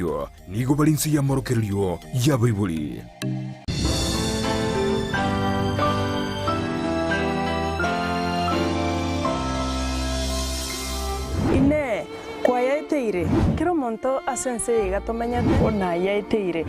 ayio nigo bare inse y'amorokererio y'abaibori. Inee! Kwayaeteire? Kera omonto ase ense eye iga tomenyete nayaeteire.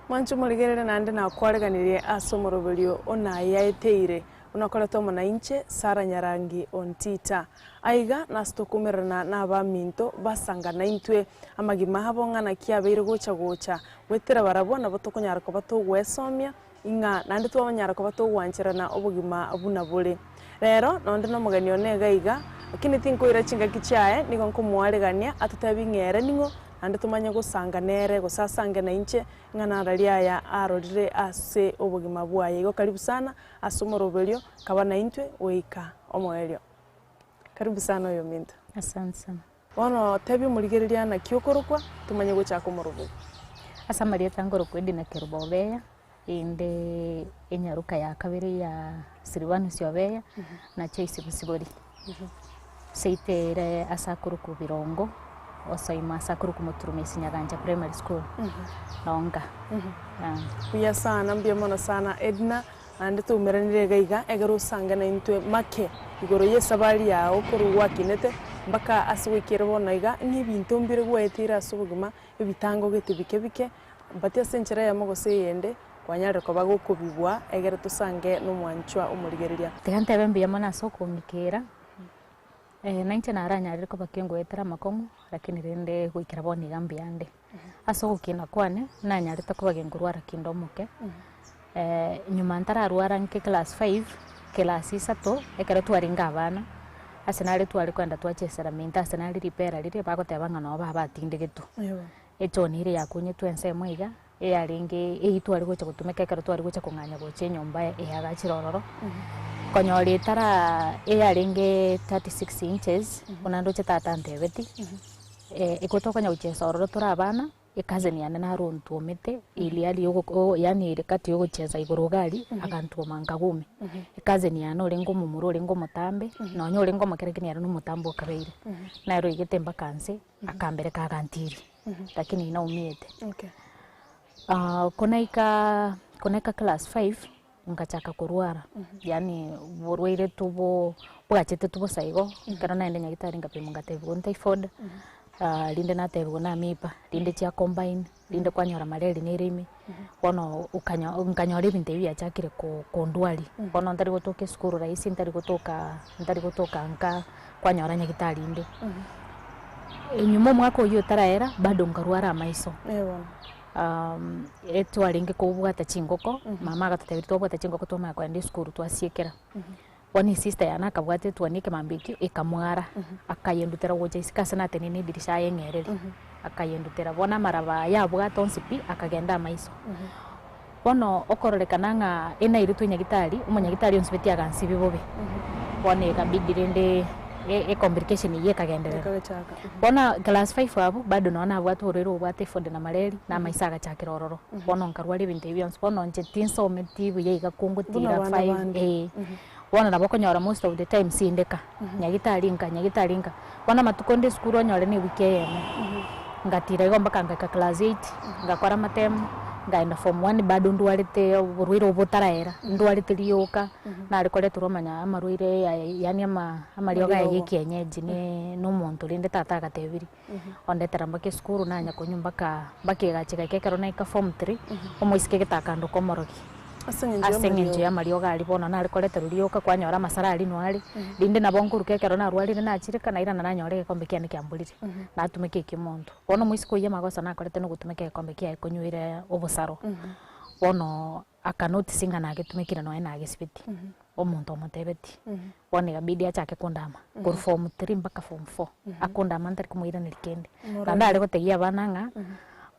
Mwanche omorigerere naende nakwareganirie ase omoroberio o nayaeteire, buna okorete omo nainche, Sara Nyarangi Ontita. Aiga nase tokoumererana nabaminto basanga naintwe amagima abo ng'a naki abeire gocha gocha, goetera barabwo nabo tokonyara koba togwesomia Ing'a naende twabanyara koba togwancherana obogima buna bore. Rero nonde nomogeni one iga iga, lakini tinkoira chingaki chiaye, nigo nkomoaregania atotebie ng'a ere ning'o, naende tomanye gosanga nere gose asange nainche, ng'a narari aya arorire ase obogima bwaye. Igo karibu sana ase omoroberio, kaba naintwe goika omoerio. Karibu sana oyominto. Asante sana. Bono tebia omorigereria naki okorokwa, tomanye gochaka omoroberio. Ase amarieta nkorokwa Edina Kerubo Obeya, inde enyaroka ya kabere ya Silvanus Obeya na Joyce Bosibori. Seito ere ase akorokwa Birongo, osoima ase akorokwa Moturumesi Nyagancha Primary School, Ronga. Buya sana, mbuya mono sana Edna. Naende toumeranire iga iga, ekero osange naintwe make igoro y'esabari yao korwa gwakinete mpaka ase goikera bono iga, ng'a ebinto mbire gwaeteire ase obogima, ebitango gete bike bike, but ase enchera eyemo gose eyende, kwanyarire koba gokobibua egere tosange nomwanchwa omorigereria. Tiga ntebe mbuya mono ase okong'ikera, nainche naranyarire koba kengoetera amakong'u, lakini rende goikera bono iga mbuya nde. Ase ogokina kwane, nanyarete koba genkorwara kinde omoke, nyuma ntararwara nke class five, class isato, ekero twarenge abana, ase nare tware kogenda twachesera minto ase nare ripera riria bagoteba ng'a noo baba atindegetwe. Echoni eria yakunyetwe ensemo iga, eyarenge eyio tware gocha gotumeka ekero tware gocha kong'anya gocha enyomba eyagachire ororo, konyora etara eyarenge 36 inches, buna ndoche tata antebetie. Ekero tokonyara gochiesa ororo tore abana, ecousin yane naro ontwomete eria aria ogo yaani ere kati ya ogochiesa igoro iga aria, agantwoma nkagwa ime. Ecousin yane orenge omomura orenge omotambe, nonye orenge omoke lakini ere nomotambe okabeire, nere oigete mpaka nse, akambereka agantiria, lakini naumiete. Konaika konaika class five, Ngachaka korwara, yaani borwaire tobo bwachete tu bosa igo, ekero naende nyagetari ngapimwa ngatebigwa n typhoid, rinde natebigwa na amiba, rinde chia combine, rinde kwanyora malaria nere ime, bono okanyo nkanyora ebinto ebi biachakire ko kondwaria, bono ntari gotoka esukuru rahisi, ntari gotoka ntari gotoka nka kwanyora nyagetari inde. Enyuma omwaka oywo otaraera, bado nkarwara amaiso. Etwarenge kobwata chingoko, mama agatotebia twabwata chingoko twamanya kogenda esukuru twasiekera. Bono esister yane akabwata etuoni ekemambia ekio ekamwara, akayendutera gocha isiko ase natenene edirisha ayeng'ereri, akayendutera. Bono amaraba aya abwate onsi pi, akagenda amaiso. Bono okororekana ng'a enairetwe nyagitari, omonyagitari onsibeti agansibi bobe, bono ekabidi rende ecomplication eyio ekagenderera. Bono class five abwo bado nonye nabwate oborwaire obwo bwa typhoid na malaria, na amaiso agachakera ororo, bono nkarwara ebinto ebi bionsi, bono inche tinsometi buya iga kongotira Buna abana five bande. eh. Bono nabo okonyora most of the time sindeka, nyagitari nka, nyagitari nka. Bono amatuko nde esukuru onyore na ewiki eyemo, ngatira igo mpaka ngaika class eight, ngakora amatemu, ngaenda form one bado ndwarete oborwaire obo botaraera, ndwarete rioka, nare koreterwa omanya amarwaire aya yaani ama amariogo aya ya Amariogo. ekienyeji ne na omonto rende tata agatebirie, ondetera mpaka esukuru nanya konywa mpaka mpaka egacha egaika ekero naika form three, omoiseke gete akandoka omorogi. Ase eng'encho Ase eng'encho y'amariogo. y'amariogo aria bono nare koreterwa rioka kwanyora amasara aria no are, rinde nabo nkoruka ekero narwarire nachireka nairana nanyora egekombe kiane kiamborire, natumeka ekio omonto. Bono omoiseke oyio amagoso nakorete na ogotumeka egekombe kiaye konywera obosaro, bono aka notice ng'a nagetumekire nonye nagesibeti, omonto omotebetie, bono ekabidi achake kondama, korwa form three mpaka form four, akondama ntari komoiraneria kende. Naende are gotebia abana ng'a,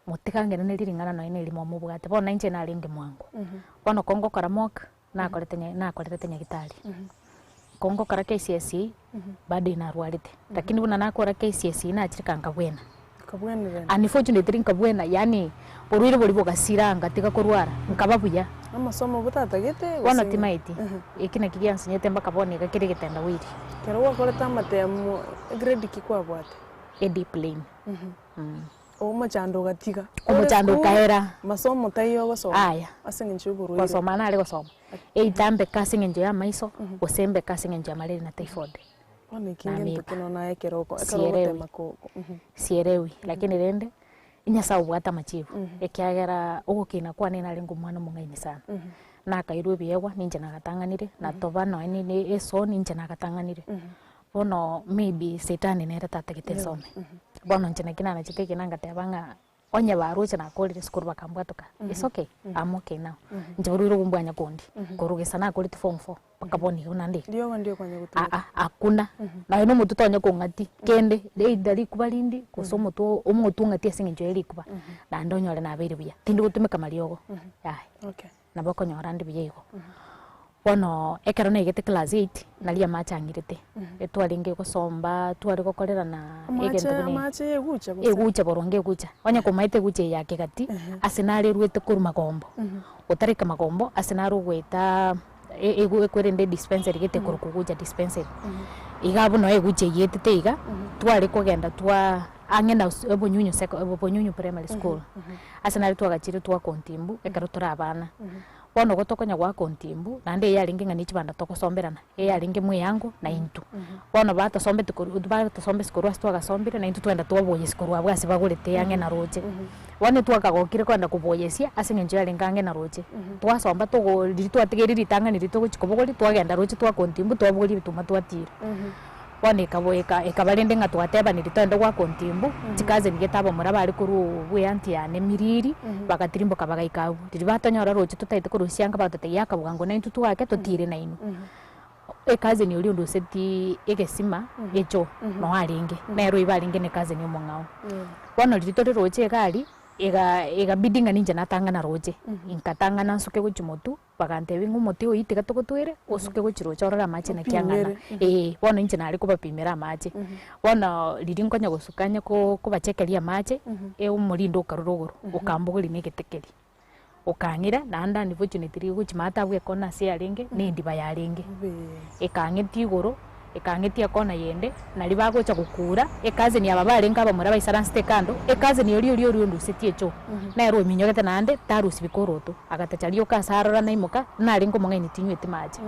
motigangerane riring'ana nonye na erimo mobwate, bono inche narenge mwango, bono ko ngokora mock, nakorete nya nakorerete nyagitari, ko ngokora KCSE, bado narwarete, lakini buna nakora KCSE nachire ka nkabwena. Okabwenerana. Unfortunately nkabwena yaani borwaire boria bogasira ngatiga korwara, nkaba buya. Amasomo botatagete gose Bono timaeti, eki naki giansinyete mpaka bono iga kere egetendawili. Ekero gwakorete amatemo, egrade ki kwabwate? A D plain. Omochando ogatiga. Omochando okaera. Masomo taiyo ogosoma. Aya. Ase eng'encho ya oborwaire. Gosoma nare gosoma. Either mbeke ase eng'encho ya amaiso, gose mbeke ase eng'encho ya malaria na typhoid. Bono eki Na ngento amiba. ki nonya naye ekero oko ekero Sielewi. ogotema ko Sielewi, lakini rende, Nyasaye obwate amachibu, ekiagera ogokina kwane narenge omwana omong'aini sana. Nakairwe ebiegwa, ninche nagatang'anire, natoba nonya ne esoni ninche nagatang'anire. Bono maybe setani nere tatagete nsome. Bono inche naki nanachete ekina ngateba ng'a onye baroche nakorire esukuru bakambwatoka, it's okay, am okay now. Inche borwaire obwo mbwanya kondi, korwa gesa nakorete form four mpaka bono iga buna nde. Riogo ndio kwanya gotumeka. Aa hakuna, nonya na omotwe tonya kong'atia kende, either rikuba rinde gose omotwe omotwe ong'atie ase eng'encho ya rikuba, naende onyore nabeire buya. Tindi gotumeka mariogo, yaya. Okay. Nabo okonyora ande buya igo. Bono ekero naigete class eight, naria amache ang'irete, etwarenge gosomba, tware gokorerana Amache egento buna amache ya egucha gose? Egucha boronge egucha. Onye komaete egucha eye ya kegati, ase narerwete korwa magombo, otareka magombo ase nare ogoeta e- egu ekwerende edispensary gete ekorokwa gucha dispensary. Iga abwo noo egucha eywo etete iga, tware kogenda twa ang'e na Bonyunyu seko Bonyunyu primary school, ase nario twagachire twakontimbu ekero tore abana. Bono igo tokonya goaka ontimbu, naende eye yarenge ng'a ne chibanda togosomberana, eye yarenge mweyango na intwe. Bono batosombeti korwa batosombesi korwa ase twagasombire, na intwe twagenda twaboyesia korwa abwo ase bagorete ang'e na roche. Bono twakagokire kogenda koboyesia ase eng'encho yarenge ang'e na roche. Twasomba togo riria twatigeire ritang'ani riria togochia kobogoria, twagenda roche twaka ontimbu twabogoria ebituma twatira. Bono ekabo eka ekaba rende ng'a twatebanire togende goaka ontimbu, chikazeni gete abamura bare korwa bwe aunty yane Miriri, bagatirimboka bagaika abwo. Riria batonyora roche totaete korusia anga bagatotebia yaka bwango naintwe twake totire nainwe. Ekazeni oria onduseti egesima echo noo arenge, nere oibo arenge na ekazeni omong'ao. Bono riria tore roche iga aria, ega egabidi ng'a ninche natang'ana roche, nkatang'ana nsuke gochia motwe. Bagantebia ng'a omote oyio tiga togotwere, osuke gochia roche orore amache naki ang'ana. Opimere. Ee, bono inche nare kobapimera amache. Bono riria nkonya gosuka onye ko kobachekeria amache, e omorindo okarora rogoro, okambogoria na egete keria. Okang'ira, naende unfortunately gochia maate abwo ekona ase yarenge, na endiba yarenge. Ekang'etia igoro, ekang'etia ekona yende, naria bagocha gokura, ecousin aba barenge abamura baisaransete kando, ecousin oria oria oria ondusetie echoo, nere ominyogete naende tarusia bikoroto, agatacha rioka ase arora naimoka, narenge omong'aini tinyweti mache.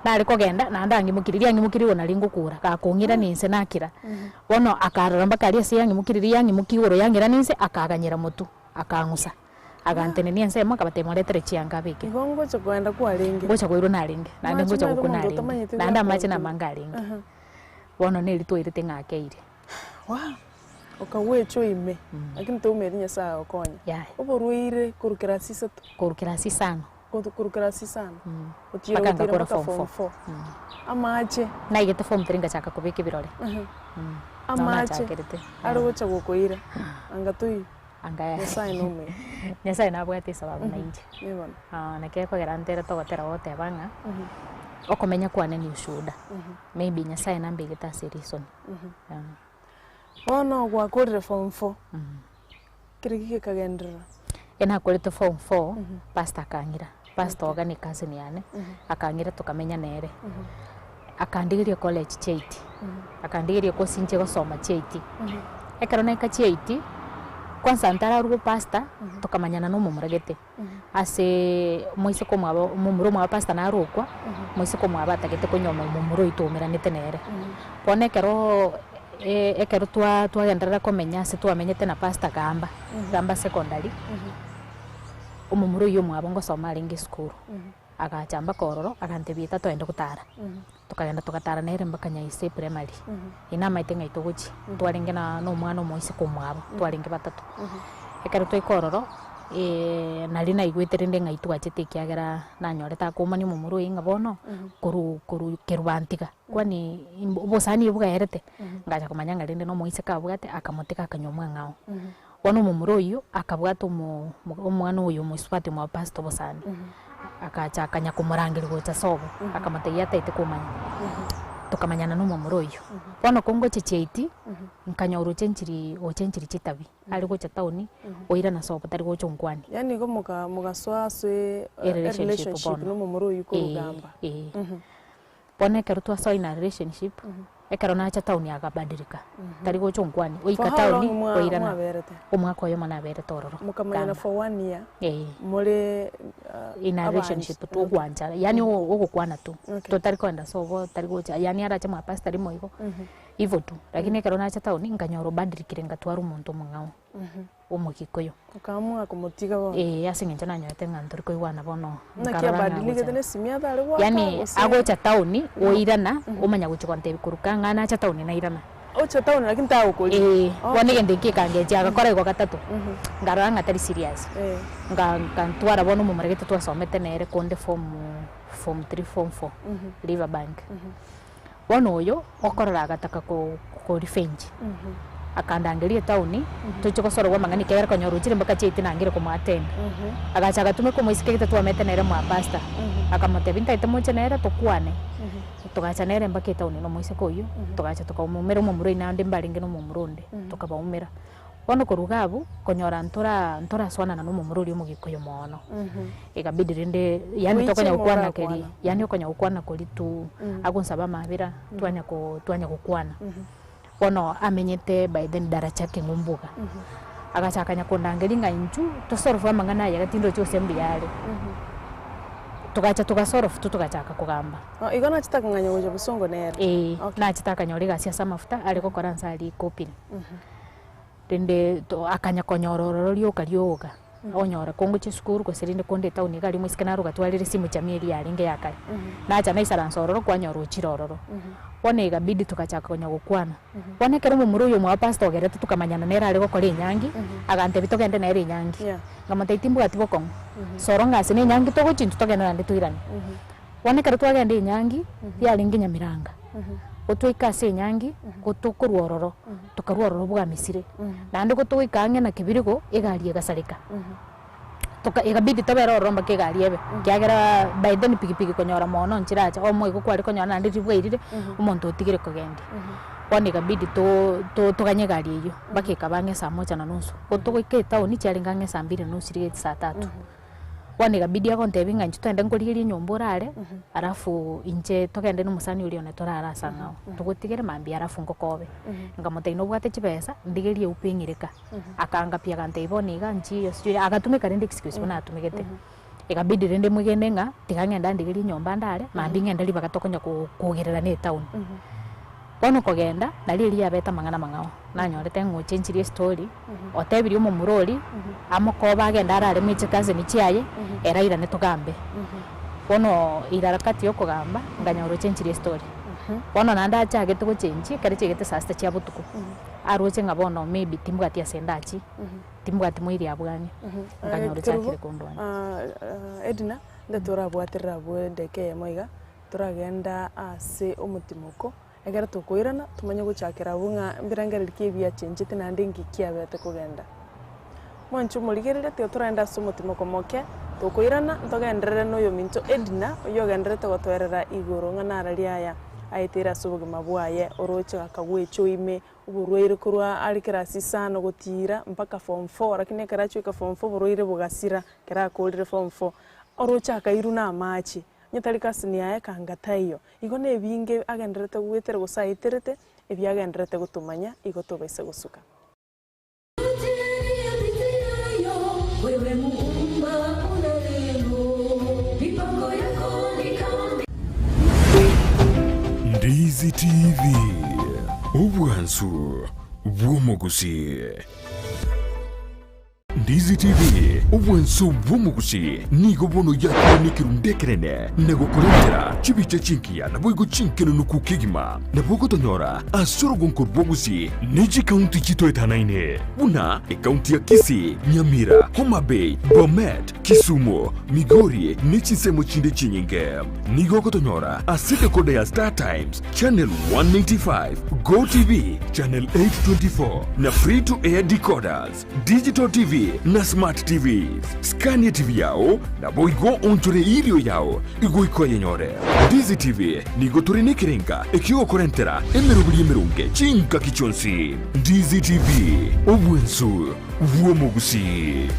Nare kogenda naende ang'imokirie, riria ang'imokirie igo naria ngokura, gakong'irania inse nakira. Bono akarora mpaka aria ase yang'imokirie riria yang'imokia igoro yang'irania inse, akaganyera motwe, akang'usa. Agantenenia ensemo, akabatebia, Moretere chianga abeke. Igo ngocha kogenda kwarenge. Ngocha koirwa narenge, naende Amache ngocha naro gokwa omonto narenge, otamanyeti naende amache goaka namange arenge. Bono neri twairete ng'a akeire. Wow! Okagwa echoo ime, lakini toumeti Nyasaye agokonye. Yaya. Oborwaire korwa kirasi isato. Korwa kirasi isano. Korwa kirasi isano, otiira Mpaka gotiira ngakora mpaka form form four. four. Amache. Naigete form three ngachaka kobeka ebirore. Nabo Amache nachakerete. are gocha gokoira, anga toiyo. Anga yaya. Nyasaye nomuya. Nyasaye nabwate esababu nainche. Ee bono. Naki ekogera ntere togotera goteba ng'a, okomenya kwane ni ushuhuda. Maybe Nyasaye nambegete ase reason. Bono gwakorire form four, kere ki gekagenderera? Ekero nakorete form four, pastor akang'ira, pastor oga ne cousin yane, akang'ira tokamenya nere. Akandigeria college chiaiti, akandigeria course inche gosoma chiaiti. Ekero naika chiaiti, kwanza ntararwa opastor, tokamanyana na omomura gete, aseeee omoiseke omwabo omomura omwabo pastor narokwa, omoiseke omwabo atagete konyuoma omomura oywo twaumeranete nere. Bono ekeroooo ekero twa twagenderera komenya ase twamenyete na pastor gamba, gamba secondary, omomura oywo omwabo ngosoma arenge esukuru. Agacha mpaka ororo, agantebia eta togende gotara. Tokagenda togatara nere mpaka Nyaise primary. Eye namaete ng'ai togochia, twarenge na na omwana omoiseke omwabo, twarenge batato. Ekero twaika ororo, nario naigwete rende ng'ai twachete ekiagera nanyorete akomania omomura oye ng'a bono, korwa korwa kerubantiga, kwani obosani obo bwaerete, ngacha komanya ng'a rende na omoiseke abwate, akamotiga akanywa omwang'ao. Bono omomura oyio akabwata omo omwana oyo omosubati omwabo pastor obosani, agacha akanya komorangeria gocha sobo, akamotebia ataete komanya, tokamanyana na omomura oyio. Bono ko ngochia chiaiti, Nkanyora ochenchiri ochenchiri chitabi, are gocha town, oirana sobo tari gocha onkwanie. Yaani igo moka mogasoa ase E relationship erelationship bono. na omomura oyio Eeh, korugamba. eeh. Bono ekero twasoa in a relationship, ekero nacha town akabadilika, tari gocha onkwanie, For oika how town long mwa oirana. mwaberete? Omwaka oyomo naberete ororo, Mokamanyana gamba. for one year, Eeh. more In a abanch relationship togwanchana, yaani ogokwana tu, Okay. totari kogenda sobo, tari gocha, yaani arache mwa pastor rimo igo. Igo tu, lakini ekero nacha town nkanyora obadilkire ngatwara omonto omong'ao, omogikuyu. Okaamua komotiga bono? Eeh ase eng'encho nanyorete ng'a ntori koigwana bono, Naki nkarora ng'a abadiligete agocha na esimi atare goaka yaani gose? agocha town oirana, omanya gochia gontebia korwa ka ng'a nacha town nairana. Ocha town lakini tagokoria? Eeh, Okay. bono egento ekio ekangecha agakora igo gatato, nkarora ng'a tari serious, Eh. nka nkantwara bono omomura gete twasomete nere konde form form three form four, Riverbank. Bono oyo okorora agataka ko revenge, akandangeria etaoni, toche gosorogwa amang'ana ekiagera konya orochire mpaka chiaito nangire komoattend. Agacha agatumeka omoiseke gete twamete nere mwa pastor, akamotebia ntagete moche nere tokwane, togacha nere mpaka etaoni na omoiseke oyio, togacha tokamoumera omomura oyio naende mbarenge na omomura onde, tokabaumera. Bono korwa iga abwo, konyora ntora ntorasoanana na omomura oria omogikuyu moono, ekabidi rende yaani Goichia tokonya gokwana keri, morakwana. yaani okonya gokwana koria tu, agonsaba amabera, twanya ko twanya gokwana. Bono amenyete by then Daraja Keng'umbuga, agacha akanya kondangeria ng'a intwe tosolve amang'ana aya iga tindochi gose mbuya are. Togacha togasolve tu togachaka kogamba. Oh, igo nachete akang'anya gocha bosongo nere? Eeh, Okay. nachete akanyora egasi ase amafuta, are gokora nse aria Kopiri. Rende to akanya konyora ororo rioka rioka, onyora kongochia esukuru gose rende konde etown iga aria omoiseke naro ogatwarire esimu chamia eria yarenge ya kare. Nacha naisaransa ororo kwanyora ochire ororo. Bono ekabidi togachaka konya gokwana. Bono ekero omomura oyo omwabo pastor ogerete tokamanyana nere are gokora enyangi, agantebia togende nere enyangi. Yeah. Nkamotebia timbwati bokong'u, soro ng'a ase na enyangi togochia intwe togende naende toirane. Bono ekero twagenda enyangi, yarenge Nyamiranga, gotwaika ase enyangi, gotokorwa ororo, tokarwa ororo bwamisire, naende gotogoika ang'e na kebirigo, egari egasareka, toka ekabidi tobere ororo mpaka egari ebe, ekiagera by then pikipiki konyora mono nchiracha, omoigo kware konyora naende riria bwairire, omonto otigire kogendia. Bono ekabidi to to toganye egari eywo, mpaka ekaba ang'e saa moja na nusu, gotogoika etown chiarenge ang'e saa mbili na nusu riria saa tatu. Bono ekabidi agontebia ng'a inche togende nkorigerie enyomba orare, alafu inche togende na omosani oria one torare ase ang'ao, togotigere mambia alafu ngokobe. Nkamotebia nobwate chibesa, ndigerie eupe eng'ire ka. Akangapia agantebia bono iga nchiyo sijui agatumeka rende excuse buna atumegete. Ekabidi rende mwegene ng'a tiga ng'ende andigerie enyomba ndare, mambia ng'ende ribaga tokonya ko kogerera na etown. Bono okogenda, nario eria yabete amang'ana amang'ao, nanyorete ng'a ochenchirie estory, otebirie omomura oria, amokobe agende arare mwe chikazeni chiaye, ere airane togambe. Bono irarakati ya okogamba, nkanyora ochenchirie estory. Bono naende achagete gochenchia, ekero chiaigete saa sita chia botuko, aroche ng'a bono maybe timbwati ase ndachie, timbwati moiri abwo ang'e, nkanyora ochakire kondwania. Edna, nde torabwaterere abwo edageka eyemo iga, Toragenda ase omotimoko, ekero tokoirana tomanye gochakera abwo ng'a mbirengererio ki ebiachenchete naende inki kiabete kogenda. Mwanche omorigereria tiga toragende ase omotimoko moke, tokoirana ntogenderere na oyominto Edna, oyio ogendererete gotoerera igoro ng'a nararia aya aeteire ase obogima bwaye, oroche akagwa echoo ime, oborwaire korwa are kerasi isano gotiira mpaka form four, lakini ekero achioka form four oborwaire bogasira, ekero akorire form four, oroche akairwa na amache. Onye tari kasini yaye kanga taiyo. Igo nebinge agendererete goetera gose aeterete, ebi agendererete gotomanya, igo tobaisa gosuka. Ndizi TV, obwansu bw'omogusii. Ndizi TV, obwanso bw'omogusi, nigo bono yakire nekerundu ekenene na gokorentera chibicha chingiya naboigo chinkenenuku kegima. Nabo ogotonyora ase orogonko rw'obogusi ne chikaunti chitoetanaine buna ekaunti ya Kisii, Nyamira, Homa Bay, Bomet, Kisumu, Migori ne chinsemo chinde chinyinge. Nigo ogotonyora ase decoder ya Star Times, Channel 185, Go TV, Channel 824 na Free to Air decoders. Digital TV. na Smart TVs. Scan etibi yao, naboigo oonchore erio yao goika oyenyore. Ndizi TV nigo tore nekerenga ekiogokorentera emeroberi emeronge chingaki chionsi. Ndizi TV, obwensu bw'omogusii.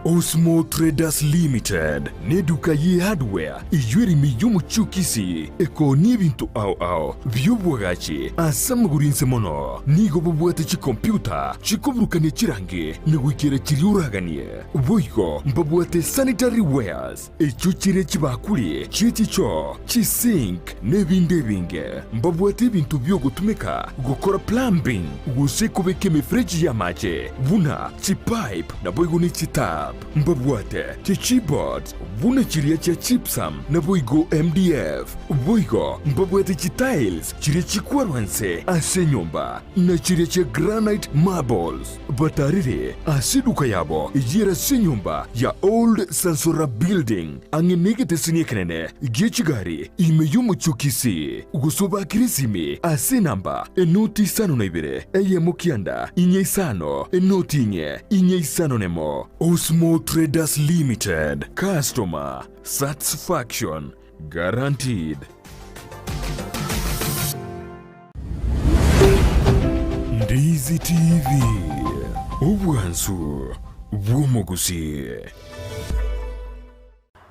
Osmo Traders Limited neduka ye hardware eyio ere ime y'omochie o Kisii ekoonia ebinto ao ao bi'obwagachi ase amagoro inse mono. Nigo bobwate chikompiuta chikoburukania chirangi na goikera chiria oraganie. Boigo mbabwate sanitary wares echio chire chibakuri chie chichoo, chisink na ebinde ebinge. Mbabwate ebinto bi'ogotumeka gokora plumbing gose kobeka emefereji y'amache buna chipipe naboigo ne chitap. Mbabwate chichipboards buna chiria chia gypsum naboigo MDF. Boigo mbabwate chitiles chiria chikwarwa nse ase enyomba na chiria chia granite marbles. Batarire ase eduka yabo eyio ere ase enyomba ya Old Sansora Building ang'e negeteseni ekenene gie chigari ime y'omochie o Kisii, gose obakere esimi ase enamba enoti isano na ibere eyemo kianda inye isano enoti inye inye isano nemo. Osmo Traders Limited, Customer Satisfaction Guaranteed. Ndizi TV, obwansu bw'omogusii.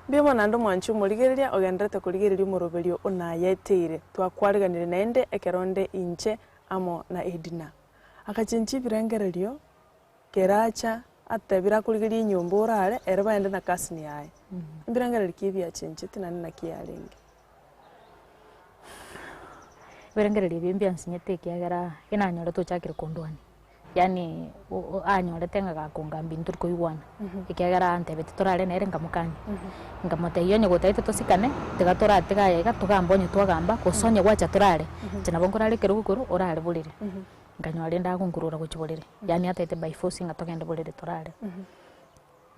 Mbuya mono naende omwanchi omorigereria ogendererete korigereria omoroberio o nayeteire. Twakwariganirie naende ekero nde inche amo na Edna. Agachenchia ebirengererio keracha atebire akorigerie enyomba orare ere baende na cousin yaye. Ebirengererio ki ebiachenchetie naende naki yarenge? Ebirengererio ebi mbiansinyete ekiagera enanyorete ochakire kondwania. Yaani anyorete ng'a gakongambia ntori koigwana, ekiagera antebetie torare nere nkamokania. Nkamotebia onye gotagete tosikane, tiga toratiga aye iga togambe onye twagamba, gose onye gwacha torare, inche nabo nkorara ekerogo igoro orare borere. Nkanyora rende agonkurura gochia borere, yaani atagete by force ng'a togende borere torare.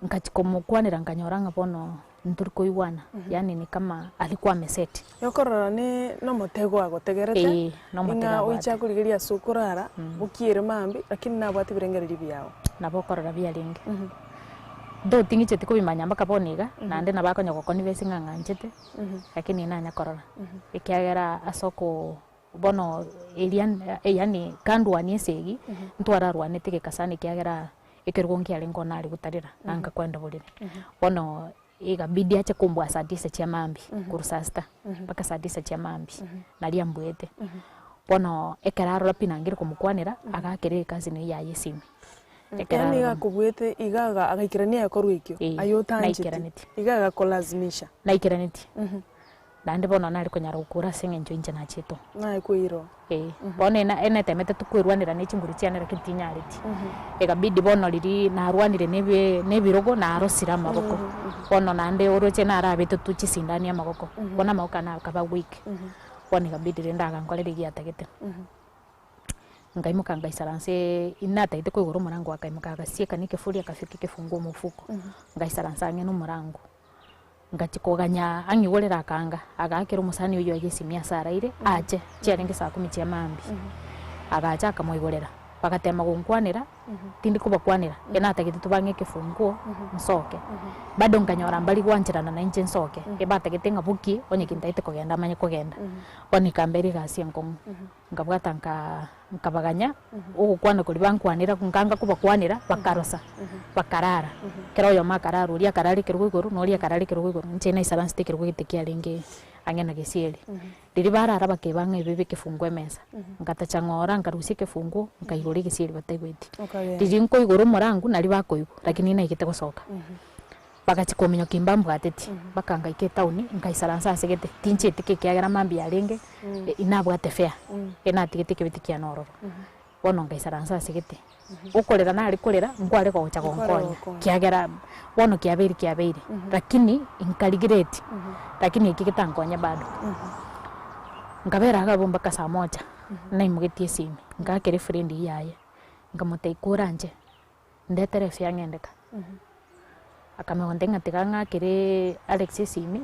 Nkachia komokwanera nkanyora ng'a bono ntori koigwana, yaani ni kama alikuwa ameseti. Okorora ne nomotego agotegerete, Eeh, nomotego ng'a abwate. oiche akorigereria ase okorara, bokiere mambia, lakini nabwate ebirengererio biao. Nabo okorora biarenge. Though ting'icheti kobimanya mpaka bono iga, naende nabo akonya gokonvince ng'a ng'anchete, lakini nanya korora, ekiagera ase okoo bono eria yaani kandwanie esegi, ntwararwanete gekasana ekiagera ekerogo nkiarenge one are gotarera, na nkakwenda borere. Bono ikabidi ache kombua saa tisa chia mambia, korwa saa sita mpaka saa tisa chia mambia, naria ambuete. Bono ekero arora pi nangire komokwanera, agakera ecousin eywo yaye esimi. Ekero Yaani iga arora akobuete iga aga agaikerania ekorwa ekio, Eeh, aye otancheti, naikeranetie. iga agakolazimisha. Naikeranetie. Naende bono nare konyara gokora ase eng'encho inche nachetwe. Naye koirwa. Ee, bono ena enetemete tu kwerwanera ne chinguru chiane lakini tinyareti. Ekabidi bono riria narwanire na ebi na ebirogo narosire amaboko. Bono naende oroche narabete tu chisindani amagoko, bono amagoko ane akaba weak. Bono ekabidi rende agankorera egia atagete. Nkaimoka ngaisaransa inatagete koigora omorango akaimoka agasieka na ekefuri akafyeka ekefunguo omofuko. Ngaisaransa ang'e na omorango. Ngachia koganya ang'igorere akaanga, agaakera omosani oyio aye esimi ase araire, ache, chiarenge saa kumi chia mambia. Agacha akamoigorera, bagatema gonkwanera, tindi kobakwanera, ekero natagete tobang'e ekefunguo, nsoke. Bado nkanyora mbari gwancherana nainche nsoke, ebatagete ng'a bokie, onye kintagete kogenda amanye kogenda. Bono ekambera egasi enkong'u. Nkabwata nka nkabaganya, ogokwana koria bankwanera nkanga kobakwanera, bakarosa, bakarara. Kera oyomo akarara, oria akarara ekerogo igoro, na oria akarara ekerogo igoro, inche naisaransete ekerogo gete kiarenge ang'e na gesieri. Riria barara bakeba ng'a ebebe ekefunguo emesa, ngatacha ng'ora nkarusia ekefunguo, nkaigora egesieri bataigweti. Okagenda. Riria nkoigora omorango naria bakoigwa, lakini naigete gosoka. Bagachia kominyokia imbambwateti, bakangaika etaoni, nkaisaransa ase gete, tinchieti ki ekiagera mambia yarenge, inabwate fare, enatigete ekebeti kiane ororo. Bono nkaisaransa ase gete, okorera nare korera, nkware gocha gonkonya, ekiagera bono kiabeire kiabeire, lakini nkarigireti, lakini eki getankonye bado. Nkabera iga abwo mpaka saa moja, naimogetie esimi, ngaakera efriend eywo yaye, nkamotebia koranche. Ndetere efare ng'endeka. Akamanya gontebia ng'a tiga ng'akere Alex esimi,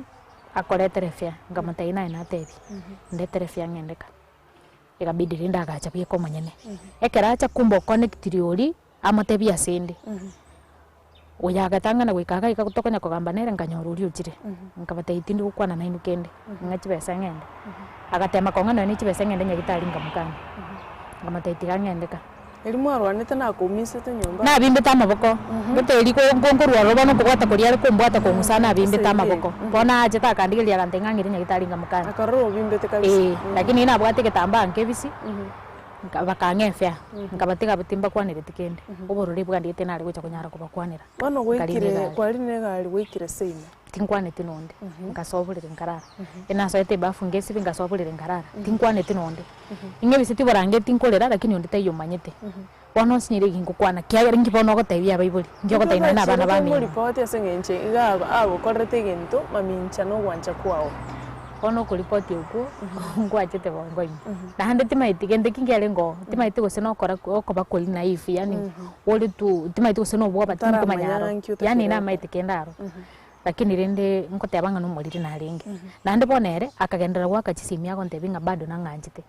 akoretere efare, nkamotebia naye natebia, ndetere efare ng'endeka. Ekabidi rende agacha bieka omonyene. Ekero acha kumbe okonectiri oria, amotebie asende. Oyo agatang'ana goika iga iga tokonya kogamba nere nkanyora oria ochire. Nkabatebia tindi gokwana nainwe kende, ng'a chibesa ng'ende. Agatema kong'a nonya ne chibesa ng'ende nyagitari nkamokana. Nkamotebia tiga ng'ende ka. Erio mwarwanete nakoumisete nyomba. Nabimbete amaboko, gete erio ko nkorwa ororo bono okobwata koria are kombwata kong'usa nabimbete amaboko. Bono aachete akandigereria agantebia ng'a ng'ire nyagitari nkamokana. Akarora obimbete kabisa. Eeh, lakini nabwate egetambaa nkebisi, nka bakang'a efare, nkabatiga abwo timbakwanereti kende, obororo bwandigete nare gocha konyara kobakwanera. Bono Nkarina gwaikire egari. kwarina egari gwaikire seino. Tinkwaneti nonde, nkasoa oborere nkarara. Enasoete ebafu ngesibia nkasoa oborere nkarara, tinkwaneti nonde. Ing'ebiseti oborangeti nkorera lakini onde taiyo omanyete. Bono nsinyire eki ngokwana kiagera inki bono ogotebia abaibori, inki ogotebia nonye na abana bamino. Omoripoti ase eng'encho iga agokorerete egento mamincha na ogwancha kwao. Bono okoripoti okwo nkwachete bongo ime. Naende timaeti gento eki nkiarenge oo, timaeti gose nokora okoba kori naive yaani ore tu timaeti gose nobwoba tinkomanya aro, Otaramanya nki yaani otakerete. namaete kende aro. Lakini rende nkoteba ng'a nomoriri narenge. Naende bono ere, akagenderera goaka chisimi agontebia ng'a bado nang'anchete.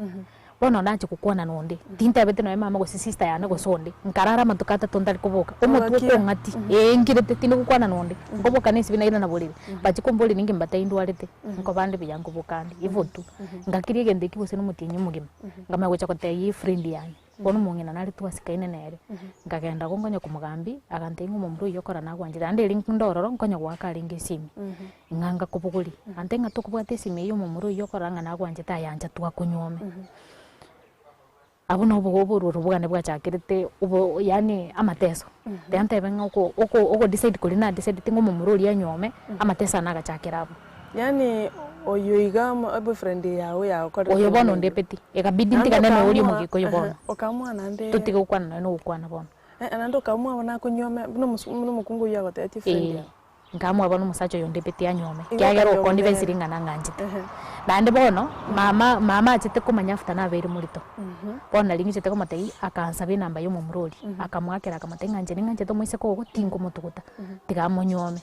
Bono nachia gokwana na onde, tintebeti nonye mama gose sister yane gose onde, nkarara amatuko atato ntari koboka, omotwe Ogakia. okong'ati, eeh nkirete tindi gokwana na onde, nkoboka na esibi nairana borere, bachia komboria ninki mbatebie ndwarete, nkoba nde buya nkoboka nde, igo tu. Ngakiria egento ekio gose na omotienyi omogima, nkamanya gocha kotebia efriend yane. Bono omong'ina nare twasikaine nere, nkagenda agwo nkonya komogambia, agantebia ng'a omomura oyio okora nagwanchete, naende erio nde ororo nkonya goaka arenge esimi, ng'a ngakobogoria, agantebia ng'a tokobwata esimi eyio omomura oyio okora ng'a nagwanchete aye ancha twakonyuome. Abwo nobo obororo bwane bwachakerete obo yaani amateso, tiga ntebe ng'a oko oko ogodecide koria nadecideti ng'a omomura oria anyuome, amateso ane agachakera abwo. Yaani oyo iga boyfriend yago yagokorete Oyo bono buna onde igo. peti, ekabidi Naende ntigane na oria okaamua omogikuyu ehe, bono. okaamua naende Totige gokwana nonya na ogokwana bono. Eh naende okaamua bono akonyuome buna omosu buna omokungu oyio agotebetie friend Eeh, yago. nkaamua bono omosacha oyo onde peti anyuome, Igo kiagera okanyuomwa okondivensiri nere. ng'a nang'anchete. Ehe. Naende bono, mama mama achete komanya after nabeire morito, bono nari ng'ichete komotebia, akansaba enamba ya omomura oria, akamoakera akamotebia ng'a inche ning'anchete omoiseke ogo tinkomotuguta, tiga amonyuome.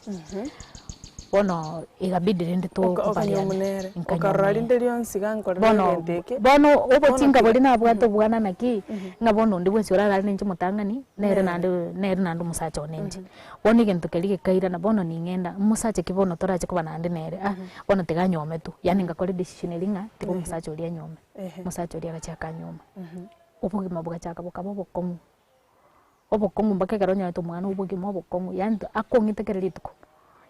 Bono ikabidi rende Okanywa tokubaliane, omonere, nkanywa okarora omonere. rinde rionsi iga nkorera Bono egento eke, bono bono obochinga tiga boria nabwate obwana naki, ng'a bono onde bwensi orarare na inche omotang'ani, nere naende nere naende omosacha one inche. Bono egento keria gekairana bono ning'enda, mosacha ki bono torache koba naende nere ah, bono tiga anyuome tu, yaani ngakora edecision eria ng'a tiga omosacha oria anyuome. Omosacha oria agacha akanyuoma, obogima bogachaka bokaba obokong'u. Obokong'u mpaka ekero onyorete omwana obogima obokong'u yaani akong'ete kera rituko,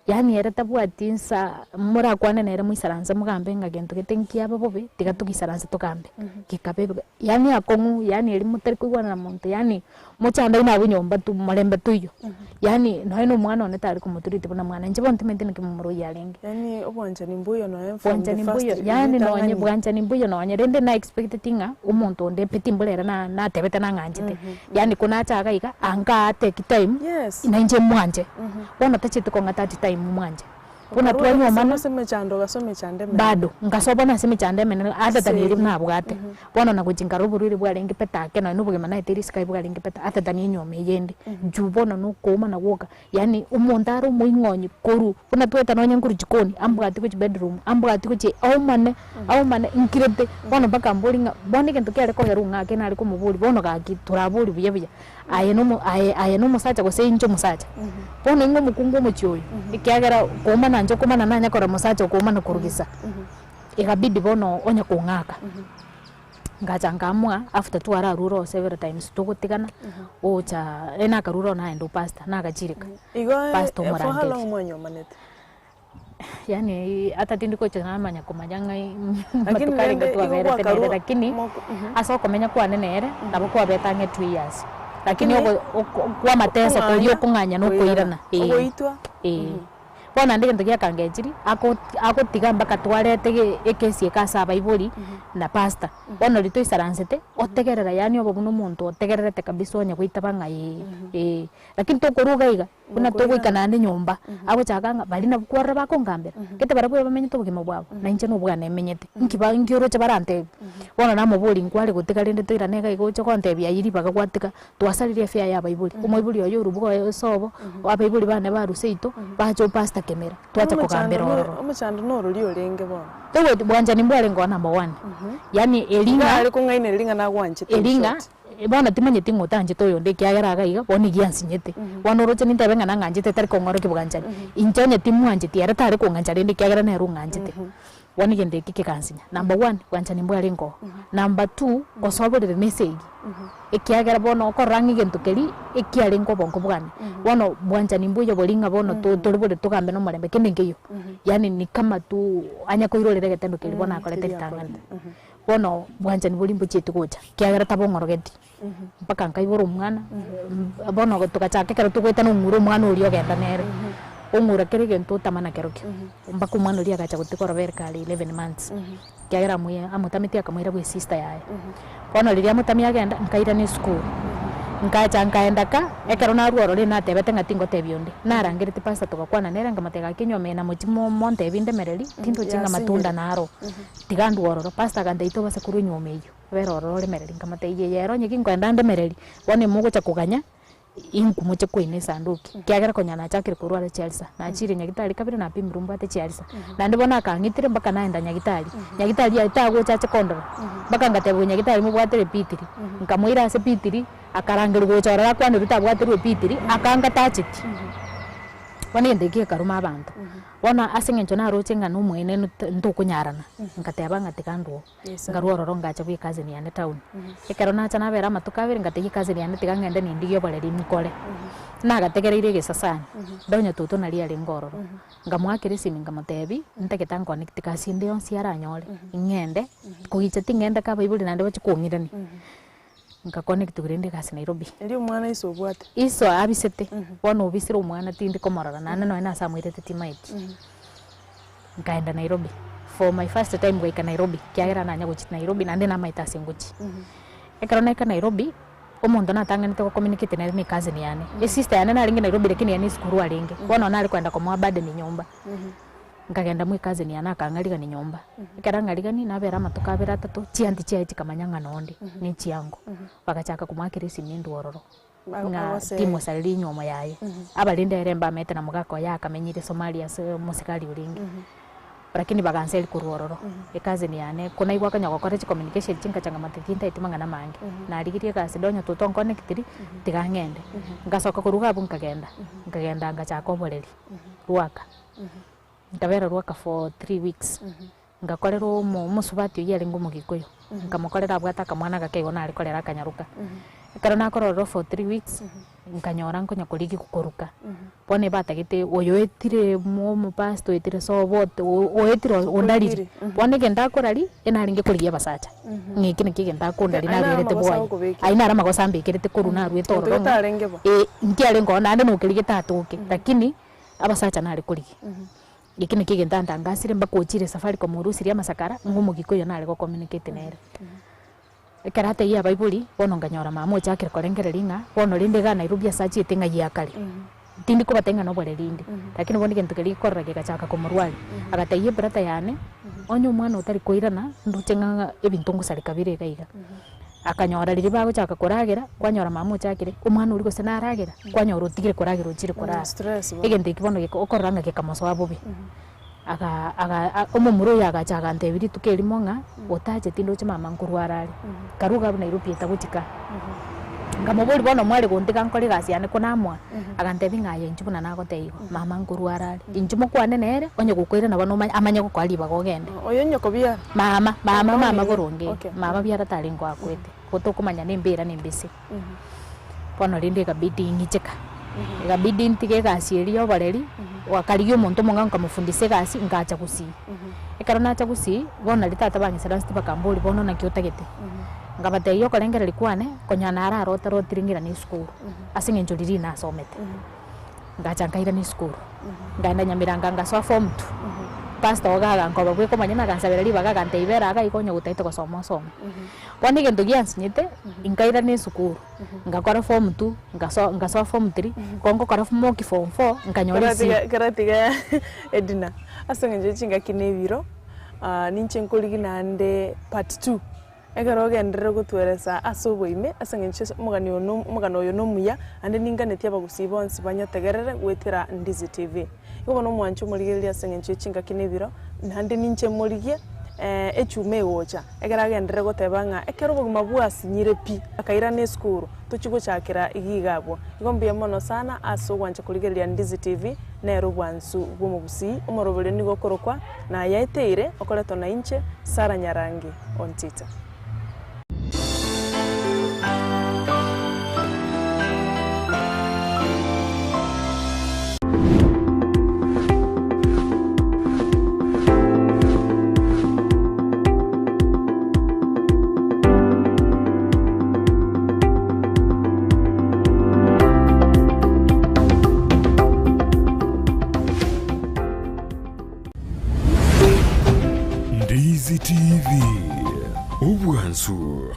yaani ere tabwati nsa morakwane nere moisaranse mogambe ng'a gento gete nkiabe bobe, tiga togisaranse togambe, gekabe bobe, yaani akong'u yaani erio motari koigwana na monto yaani mochandaine abwo nyomba tu morembe toiyo, yaani nonye na omwana one tari komotreat buna mwana, inche bono timanyeti naki momura oyio arenge. Yaani obwanchani mbuya nonya from the Bwanchani first mbuya, yaani nonye ritang'ani. bwanchani mbuya nonye rende na expecteti ng'a omonto onde mpe timbora ere na natebete nang'anchete, yaani ko nacha iga iga anga take time Yes. na inche mwanche, bono tacheti kong'a that time mwanche. Buna Okarwa twanyuomana ase emechando ogasoa emechando emenene. bado, nkasoa bono ase emechando emenene other than eria Same. nabwate, bono nagochia nkarora oborwaire bwarenge better ake nonye na obogima naete risiko aye bwarenge better other than enywomo eye ende, juu bono na okoomana gwoka. Yaani omonto are omoing'onyi korwa buna tweta nonye nkorwa jikoni, ambwati gochia bedroom, ambwati gochia aumane, aumane nkirete, bono mpaka ambori ng'a bono egento kiare kogera ong'ake nare komoboria bono gaki toraborie buya buya, aye nomo aye aye nomosacha gose inche omosacha? Bono ing'o omokungu omochie oyo, ekiagera koumana inche okomana nanye korora mosacha okoumana korwa gesa, ekabidi bono onya kong'aka. Ngacha nkamoa after twararure oo several times togotigana, ocha ere nakarure oo naenda opastor nagachireka, Igo pastor for how omorangeria. long mwanyomanete? Yaani ata tindi gocha namanya komanya ng'ai Lakini amatuko arenge rende igo twaberete nere gwakarwa lakini moko mhm. ase okomenya kwane nere nabo kwabete ang'e two years. Lakini Lakini ogo oko kwa amateso koria okong'anya okong'anya na koirana, okoirana eh, ogoitwa eh. Bono naende egento giakangechiri, ako agotiga mpaka twarete ge ekesi eke ase abaibori na pastor. Bono riria toisaransete, otegerera yaani obe buna omonto otegererete kabisa onya goitaba ng'a ee, ee. Lakini tokorwa iga iga, Buna togoika naende nyomba, agochaka ng'a baria nabwo kwarora bakongambera, gete barabwo bamenyete obogima bwabo, na inche nobwane menyete, nki ba nki oroche barantebie? Bono namoboria nkware gotiga rende toirane iga iga oche gontebia aywo ribaga gwatiga, twasaririe efare ya abaibori, omoibori oye orwa bwoye ase obo, abaibori bane barwa seito, bacha opastor kemera, twacha kogambera ororo. Omochando norori orenge bono? Toigweti bwanchani mbwarenge oo number one, yaani eri ng'a. Iga are kong'ainereria ng'a nagwanchete in Eri ng'a short. Bono timanyeti ng'a otanchete oyonde ekiagera iga iga, bono egia ansinyete. Bono oroche nintebe ng'a nang'anchete tari kong'orokia bwanchani. Inche onye timwancheti ere tare kong'ancha rende ekiagera nere ong'anchete. Bono egento eke kegansinya. Number one, bwanchani mbwarenge oo. Number two, gosoa borere na esegi, ekiagera bono okorora ng'a egento keria ekiarenge obongo bwane, bono bwanchani mbuya boria ng'a bono to tore borere togambe na omorembe kende nkeiyo. Yaani ni kama tu anya koirorera egetendo keria bono akorete ritang'ani. Bono bwanchani boria mbochieti gocha, ekiagera tabong'orogeti, mpaka nkaibora omwana, bono togachaka ekero togoetana ong'ura omwana oria ogenda nere, ong'ura kera egento otama nakerokio, mpaka omwana oria agacha gotiga orobere kare 11 months, ekiagera amoe amotameti akamoira bwa esister yaye. Bono riria amotamia agenda, nkairana esukuru, nkacha nkaenda ka, ekero narwa ororo natebete ng'a tingotebia onde, narangereti pastor togakwana nere nkamotebia gaki nyuoma eye namochi mo montebi ndemereri, tindochi ng'a matunda naro. Tiga ndue ororo. Pastor agantebia tobasa korwa enyuoma eyio, bera ororo oremereri. Nkamotebia yaya ere onye ginkoenda ndemereri, bono emogocha koganya inku moche koina esanduki. Ekiagera konya nachakire korwara chialisa, nachire nyagitari kabere napimirwe mbwate chialisa. Naende bono akang'itire mpaka naenda nyagitari, nyagitari aye tagocha ache kondora, mpaka ngatebigwa nyagitari mobwate epitiri, nkamoira ase epitiri, akarangerwa gocha ororo akwanerwe tabwaterwa epitiri, akanga tacheti. Bono egento ekio gekaruma abanto. Bono ase eng'encho naroche ng'a nomoenenu ntokonyarana, ngateba ng'a tiga ndwo, nkarwa ororo ngacha bwa ecousin yane town. Ekero nacha nabera amatuko abere ngatebia ecousin yane tiga ng'ende nindigie oboreri nkore. Nagategereire egesasani, ndonya toto naria arenge ororo, nkamoakera esimi nkamotebia, ntagete anconnect gasi ende yonsi aranyore, ng'ende, kogicha ting'enda ka abaibori naende bachie kong'irania. Nkakonectiwa rende egasi Nairobi. Erio omwana iso obwate. Iso abisete, bono obisire omwana tindi komorora naende nonye nase amoirete timaeti. Nkaenda Nairobi, for my first time goika Nairobi, ekiagera nanya gochia Nairobi naende namaete ase ngochia. Ekero naika Nairobi, omonto natang'anete gocommunicate nere na ecousin yane, esister yane narenge Nairobi lakini ere nesukuru arenge, bono nare koenda komoa burden nyomba. Nkagenda mwa ecousin yane akang'arigania nyomba, ekero ang'arigania nabera amatuko abere atato, chianti chiaye chikamanya ng'a nonde ne chiango, bagachaka komoakera esimi endwe ororo, ng'a timosareri enywomo yaye. Abarende ere mbamete na mogaka oye akamenyire Somalia ase omosigari orenge, lakini baganseria korwa ororo, ecousin yane ko naigwa konya gokora chicommunication chinkachanga tintaeti mang'ana amange, narigirie egasi ndonya toto onconnectiri, tiga ng'ende. Ngasoka korwa iga abwo nkagenda, nkagenda ngachaka oboreri, rwaka. Nkabera rwaka for 3 weeks, ngakorera omo omosubati oyio arenge omogikuyu, nkamokorera abwate akamwana gake igo nare korera akanyaroka. Ekero nakora ororo for 3 weeks, nkanyora nkonya korigia koruka, bono ebatagete oyo oetire mo omopastor oetire sobo ote oetire ondarire, bono egento akoraria, enarenge korigia abasacha, ng'a eke nakio egento akondaria Aye naro naruerete amagoso bwoye, agokobekia. ayio naro amagoso ambekerete korwa naruete Egento ororo ng'a getarenge bo. eh, nkiarenge oo naende nokeria getatoke, lakini. Abasacha nare korigia, eki nakio egento antangasire mpaka ochire Safaricom orusirie amasakara, ng'a omogikuyu nare gocommunicate nere. Ekero atebia abaibori, bono nkanyora mama ochakire korengereria ng'a bono rende iga Nairobi ase achiete ng'ai akare. Tindi kobatebia ng'a noboreri inde, lakini bono egento keria gekorora gegachaka komorwaria. Agatebia ebrother yane, onye omwana otari koirana, ndoche ng'a ebinto ngosareka bire iga iga. Akanyora riria bagochaka koragera, kwanyora mama ochakire, omwana oria gose naragera, kwanyora otigire koragera ochire korara. Stress bono. Egento ekio bono geka okorora ng'a gekamosoa bobe. Aga aga omomura oyo agacha agantebia rituko erimo ng'a, otacheti ndoche mama nkorwara are, karue iga abwo Nairobi etagochika. Nkamoboria bono mware gontiga nkore egasi yane ko namoa, agantebia ng'a aye inchuo buna nagotebia igo, mama nkorwara are, inchuo mokwane nere, onye gokoirana bono omanye amanye gokoa ribaga ogende. Oyo nyoko biara. Mama, mama, Oh, mama nigo. boronge, Okay. mama biara tarenge oakwete, igo tokomanya na embera na embese. Bono rende ekabidi ng'icheka, ekabidi ntige egasi eria ya oboreri, wakarigia omonto omong'ao nkamofundisa egasi, ngacha gusii. Ekero nacha gusii, bono naria tata bang'isaransete bakamboria bono naki otagete? Nkabatebia okorengereria kwane, konya nararota rotire ng'irane esukuru, ase eng'encho riria nasomete. Ngacha nkairana esukuru, nkaenda Nyamirango ngasoa form two. Pastor ogo agankoba bweka omonyene agansabera ribaga agantebia bera iga iga onye gotagete gosoma osome. Bono egento giansinyete, nkairana esukuru, ngakora form two, ngaso ngasoa form three, ko ngokora moki form four, nkanyora esi. Karatiga karatiga Edna, ase eng'encho ye chingaki na ebiro, ninche nkorigia naende part two, ekero ogenderere gotweresa ase oboime, ase eng'encho ase omogani oyo no omogano oyo nomuya, naende ninganetie abagusii bonsi banyotegerere goetera Ndizi TV. Igo bono omwanche omorigereria ase eng'encho ye chingaki na ebiro, naende ninche morigie echuma egocha. Ekero agenderere goteba ng'a ekero obogima bwasinyire pi, akairana esukuru, tochia gochakera iga iga abwo. Igo mbuya mono sana ase ogwancha korigereria Ndizi TV, nere obwansu bw'omogusii, omoroberio nigo okorokwa Nayaeteire, okoretwa na inche, Sarah Nyarangi Ontita. Ndizi TV, obwansu.